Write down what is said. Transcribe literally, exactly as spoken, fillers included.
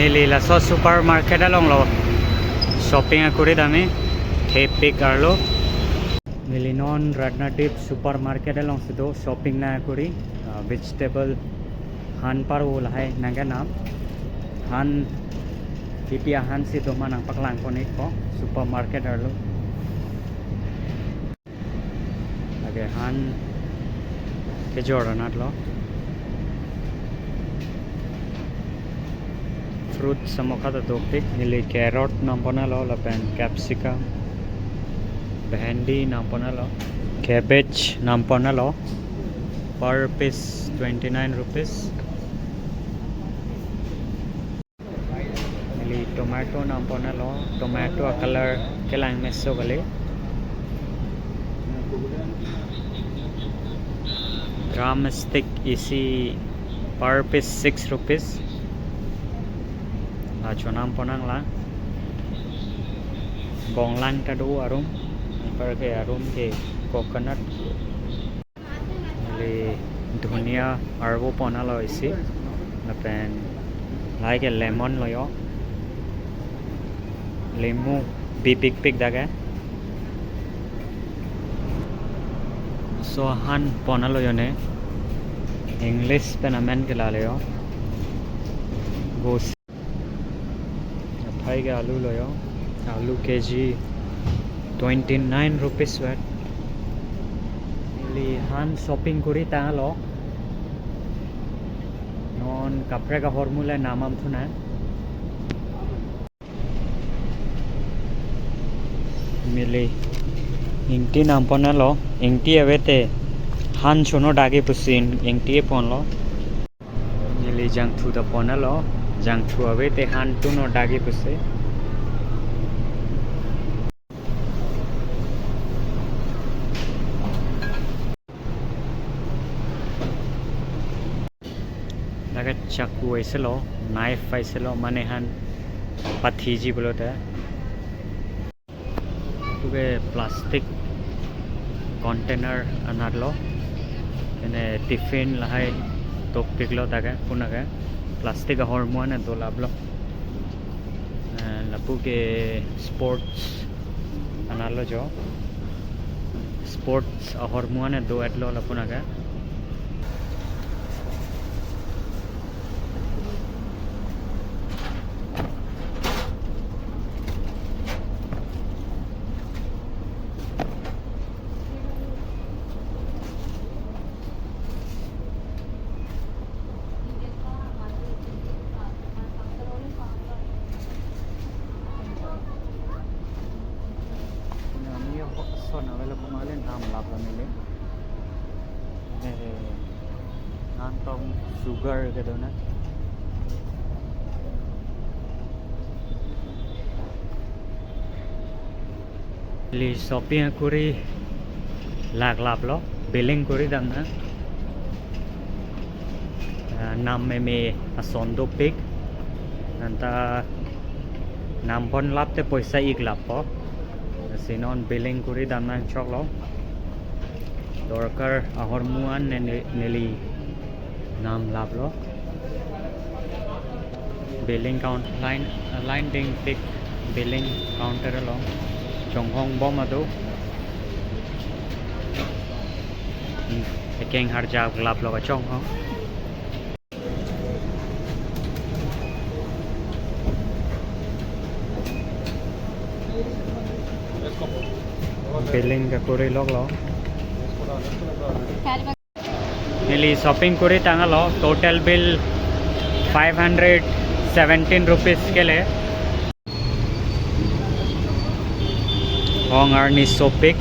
Neli laso supermarket along lo shopping akuri dam-e, thepik arlo. Neli non Ratnadip supermarket alongsi do shopping nangkuri, ah, vegetable han parvo lahai nangkenam. Han pipi ahan si doma nangpaklang pon-ikpo supermarket arlo. Lake han kejor anat lo. Fruits amokha ta dopik, neli carrot nangpon-alo lapen capsicum, bhendi nangpon-alo, cabbage nangpon-alo. Per piece twenty-nine rupees. Neli tomato nangpon-alo, tomato a-color kelang meso kali. Drumstick isi per piece six rupees. La chonam pon nang la. Bonglang ta do arum. Anparke arum ke coconut. Neli dhunia arvo pon-alo isi. Lapen lahai ke lemon lo jo. Limu bipikpik dak ke. So han pon-alo jo ne. English pen amen ke lale jo. Gosi. Aphai ke alu lo jo. Alu K G twenty-nine rupees vet. Neli han shopping kuri tanglo. Non kaprek ahormu le namam thu na. Neli ingti nangpon-alo, ingti ave te han chono dagi pusi ingti ponlo. Neli jangthu ta pon-alo, jangthu ave te han chono dagi pusi. Lake chaku aiselo, knife aiselo, mane han pathiji pulote. Lapu ke plastic container anat lo. Ene tiffin lahai toktik lo dak ke, puna ke plastic ahormu an dolap lo. Eh, lapu ke sports anat lo jo. Sports ahormu an do-et lo lapu na ke. Nami ho son avelo kumale nam lap neli. Eh, nan tong sugar kedo na. Neli shopping kuri laklap lo, billing kuri dam na. Ah, nam meme ason dopik. Anta nam pon lap te poisa ik lappo. Si non billing kuri dam nangchok lo. Dorkar ahormu an ne-, ne-, neli nam lap lo. Billing count line, line dingpik billing counter along chonghong bom ado. Hmm, ekeng harjak lap lo kachonghong. Billing kakuri lok lo. Neli shopping kuri tanglo, total bill five hundred seventeen rupees kele. Ong arni sopik.